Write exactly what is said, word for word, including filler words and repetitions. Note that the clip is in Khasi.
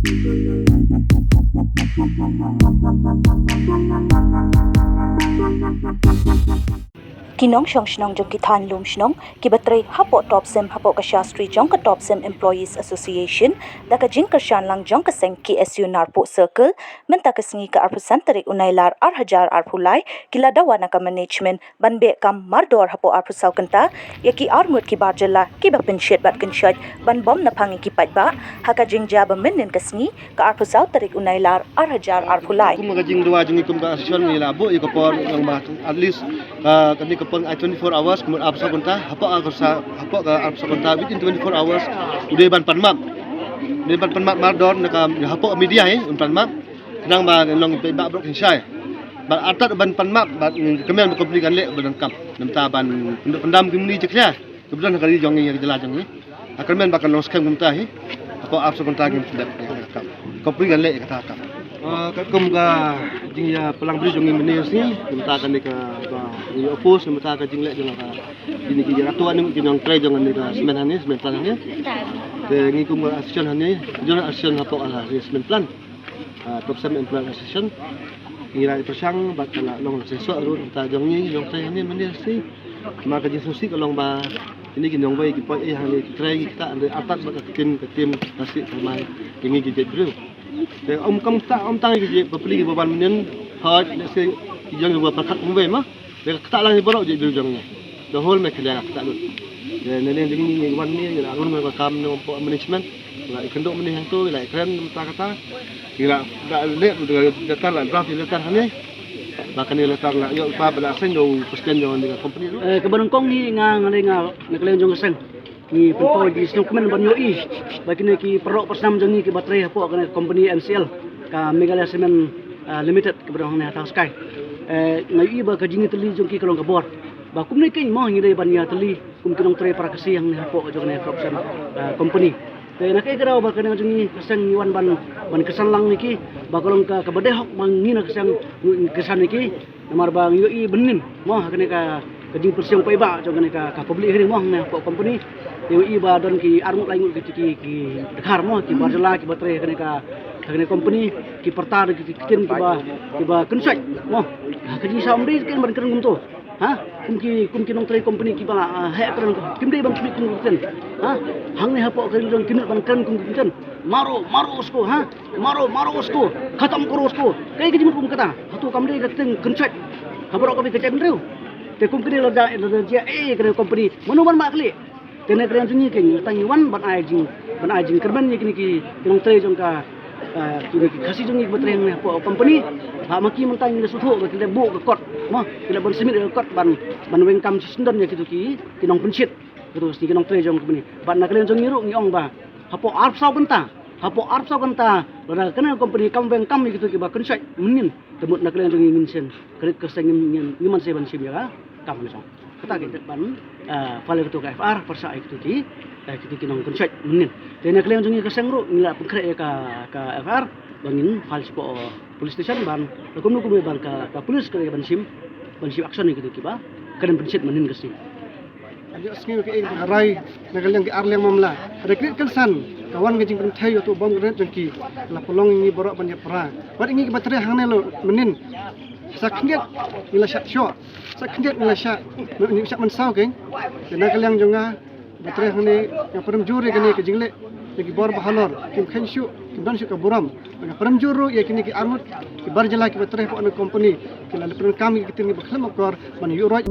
Ki nongshong shnong jong ki thaiñ lum shnong kiba trei hapoh top sim hapoh ka Shastri jong ka Top Sim Employees Association da ka jingkyrshan lang jong ka seng K S U Narpuh Circle mynta ka sngi ka arphew san tarik u Nailar ar hajar arphew lai ki la dawa na ka management ban beh kam mardor hapoh arphew saw kynta ïa ki arngut ki bar jylla kiba pynshit bad kynshoit ban bom na phang ïa ki paidbah ha ka jingjia ba mynnin ka sngi ka arphew saw tarik u Nailar ar hajar arphew lai. Kum ka jingdawa jong ngi kum ka association ngi la buh ïa ka por long ba at least, ah, kane ka por ai twenty-four hours, kumut arphew saw kynta, hapoh ka sa-, hapoh ka arphew saw kynta, within twenty-four hours u dei ban pan map. U dei ban pan map mardor na ka hapoh media hi un pan map. Khnang ba long paidbah brok hin shai. Ba artat ban pan map ba kmen ba company kan leh ba donkam. Namta ban pyndam ki muni jakhlia. Ka bdon ha ka ri jong ngi, ha ka jylla jong ngi. Ha kyrmen ba kan long skhem kumta hi. Hapoh arphew saw kynta ngim dep ïa ka kam. Company kan leh ïa kata ka kam. Ah, katkum ka jingïapalang bri jong ngi mynne sngi, kumta kane kaba ngi oppose, kumta ka jingleh jong ka, kine ki ïaratu, ki nongtrei jong kane ka cement hangne, cement plant hangne. Te ngi kum ka association hangne, jong association hapoh ka cement plant. Ah, Top Sim Employees Association. Ngi la ïa pyrshang bad ka la long la sesok ruh, ta jong ngi, jong trei hangne mynne sngi. Namar ka jingsngewsih ka long ba kine ki nongwei ki poi ei hangne ki trei ki ktah, hynrei artat bad ka ktien ka ktien ka sih ka mai ïa ngi ki jaitbynriew. Te ym kam ktah, ym tang ki jait bapli kiba wan mynnin, hooid lehse ki jong kiba pyrkhat kumwei ma. Te ka ktah lang hi baroh jaitbynriew jong ngi. The whole Meghalaya ka ktah lut. Te na liang jong ngi ngi wan mynne ngi la rung ka kam ne hapoh management. Ngi la ïakynduh mynne hangto, ngi la ïakren mynta kata. Ngi la, la leh letter, la draft letter hangne. Ba kane letter la ïoh ba, ba la send da u president jong kane ka company ruh. Eh, kaba nyngkong ngi nga, nga lei nga na ka liang jong ka seng ngi pynpaw ïa ki sngewkmen ban ïohi ba kine ki paralok parsnam jong ngi kiba trei hapoh kane ka company M C L, ka Meghalaya Cement, ah, Limited, kaba don hangne ha Thangskai. Eh, nga ïohi ba ka jingïatylli jong ki ka long ka bor. Ba kumne keiñ mo ngi dei ban ïatylli kum ki nongtrei para Khasi hangne hapoh jong kane ka, ah, company. Te na kaei ka daw ba ka liang jong ngi ka seng ngi wan ban, ban kyrshan lang ïa ki, ba ka long ka, kaba dei hok ba ngi na ka seng ngi kyrshan ïa ki. Namar ba ngi ïohi mynnin mo ha kane ka, ka jingpyrshiang paidbah jong kane ka, ka public hearing mo hangne hapoh company. Ngi ïohi ba don ki arngut laingut ki, ki, ki dkhar mo, ki bar jylla kiba trei ha kane ka, ha kane ka company, ki pyrta da ki, ki ktien kiba, kiba kynshoit mo. Ha ka jingshah ym dei ktien ban kren kumto. Ha? Kum ki, kum ki nongtrei company kiba, ah, heh kren, kim dei ban khmih kum ki ktien. Ha? Hangne hapoh ka ri jong kim dei ban kren kum ki ktien. Maro, maro usko, ha? Maro, maro usko. Khatam karo usko. Kaei ka jingmut kum kata? Hato kam dei ka ktien kynshoit ha baroh kawei ka jaitbynriew? Te kum kine lada, lada jia ei kane ka company, mano ban mah khlieh? Te na ka liang jong ngi keiñ, tang ngi wan ban ai jing, ban ai jingkyrmen ïa kine ki, ki nongtrei jong ka, ah, kine ki Khasi jong ngi kiba trei hangne hapoh company. Ba ma ki mynta ngi la sngewthuh ba ki la buh ka kot mo, ki la ban submit ka kot ban, ban weng kam shisyndon ïa kito ki, ki nongpynshit. Kito ki nongtrei jong ka company. Bad na ka liang jong ngi ruh ngi ong ba hapoh arphew saw kynta, hapoh arphew saw kynta lada kane ka company kam weng kam ïa kito kiba kynshoit mynnin, te mut na ka liang jong ngi ngin shem, ka ri ka seng ngim, ngim, ngim man shem ban shim ïa ka kam ka jong. Kata ka dei ban, eh, file ïa kito ka F I R pyrshah ïa kito ki, eh, kito ki nongkynshoit mynnin. Te na ka liang jong ngi ka seng ruh ngi la pynkhreh ïa ka, ka F I R ba ngin file shapoh police station ban, kumno kumno ban ka, ka police ka ban shim, ban shim action ïa kito kiba kren pynshit mynnin ka sngi. Ïohsngew kaei kaba rai na ka liang ki ar liang mamla. Hynrei kane ka kynsan ka wan ka jingpynthei ïa uto u bom grenade jong ki, la pynlong ïa ngi baroh ban ïapra. Wat ïa ngi kiba trei hangne lut mynnin, sa khyndiat ngi la shah shoh, sa khyndiat ngi la shah, ngi la shah mynsaw keiñ. Te na ka liang jong nga ba trei hangne, nga pynrem jur ïa kane ka jingleh ïa ki bor ba halor, kim kheiñ shuh, kim don shuh ka burom. Nga pynrem jur ruh ïa kine ki arngut ki bar jylla kiba trei hapoh kane ka company, ki la pyndonkam ïa ki ktien kiba khlem akor ban ïuh roit.